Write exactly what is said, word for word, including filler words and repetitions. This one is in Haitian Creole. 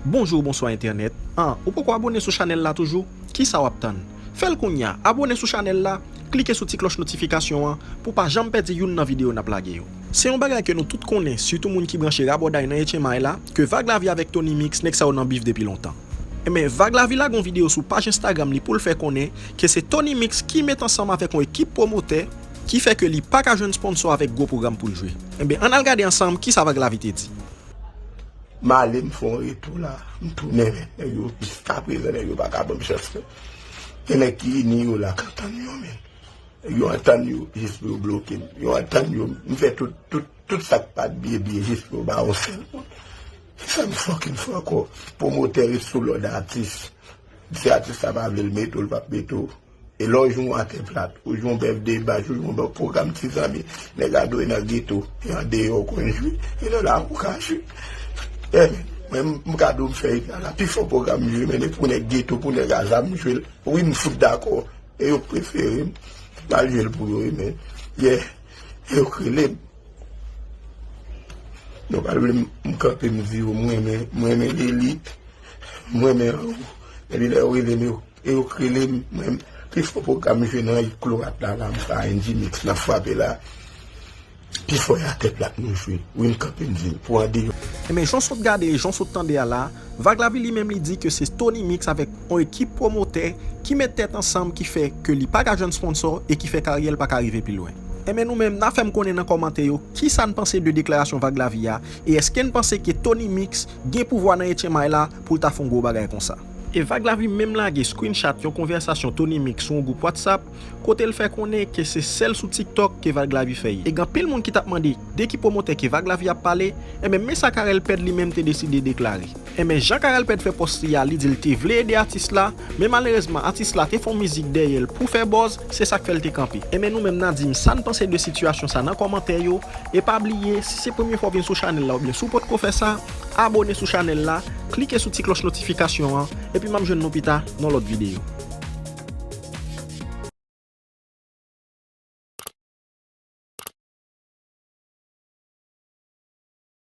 Bonjou, bonswa entènèt. An, ou poko abòne sou chanèl la toujou? Kisa w ap tann? Fè l kounye a, abòne sou chanèl la, klike sou ti klòch notifikasyon an pou w pa janm pèdi youn nan videyo n ap lage yo. Se yon bagay ke nou tout konnen, sitou moun ki branche rabòday nan H M I la, ke Vag Lavi avèk Tony Mix, nèg sa yo nan bif depi lontan. Enben, Vag Lavi lage yon videyo sou paj Instagram li pou l fè konnen ke se Tony Mix ki met ansanm avèk yon ekip pwomotè ki fè ke li pa ka jwenn sponsò avèk gwo pwogram pou l jwe. Enben, ann al gade ansanm kisa Vag Lavi te di. M ale, m fè yon retou la, m tounen, men nèg yo, jiskaprezan, nèg yo pa ka ban m chans, men. Gen nèg ki ini yo la, k antann yo, men. Nèg yo antann yo, jis pou yo bloke m. Yo antann yo, m fè tout, tout, tout sa k pa t byen, byen, jis pou yo ba yon sèl moun. Se sa m fucking fè ankò. Pwomotè ret sou lòd atis. Si atis la pa vle l mete w, l p ap mete w. E lè w jwe yon atè plat, ou jwe yon bèf de bach, ou jwe yon bèf pwogram ti zanmi, nèg a dwe nan geto, e andeyò w konn jwe, e nan lari w ka jwe. Enben, mwen, m ka di w m fè eta la, pi fò pwogram m jwe, men e pou nèg geto, pou nèg a zam m jwe l. Wi, m fout dakò. E yo k prefere m. M al jwe l pou yo, wi, men, yeah, e yo k rele m. Yo pa vle m, m kanpe, m di yo, m renmen, m renmen lelit, m renmen anwo. Epi lè yo rele m, yo, e yo k rele m, mwen, pi fò pwogram jwe nan klorat la, la, m sa N G Mix, n ap frape la. Pi fò e atè plat nou jwe. Wi, m kanpe, m di l, pou andeyò. Enben, jan w sot gade e jan w sot tande a la, Vag Lavi li menm li di ke se Tony Mix avèk yon ekip pwomotè ki met tèt ansanm ki fè ke li pa ka jwenn sponsò e ki fè karyè l pa ka rive pi lwen. Enben, nou menm, n a fè m konnen nan kòmantè yo kisa n panse de deklarasyon Vag Lavi a, e èske n panse ke Tony Mix gen pouvwa nan H M I la pou l ta fè yon gwo bagay konsa. E Vag Lavi menm lage screenshot yon konvèsasyon Tony Mix sou yon gwoup WhatsApp, kote l fè konnen ke se sèl sou TikTok ke Vag Lavi fè ye. E gen anpil moun ki t ap mande de ki pwomotè ke Vag Lavi ap pale, enben men sa Carel Pèd li menm te deside deklare. Enben jan Carel Pèd fè pòs li a, li di l te vle ede atis la, men malerezman atis la te fè yon mizik dèyè l pou fè buzz, se sa k fè l te kanpe. Enben nou menm n a di m sa n panse de sitiyasyon sa nan kòmantè yo, e pa bliye, si se premye fwa w vin sou chanèl la oubyen si w potko fè sa, abòne sou chanèl la, klike sou ti klòch notifikasyon an, epi m ap jwenn nou pita nan lòt videyo.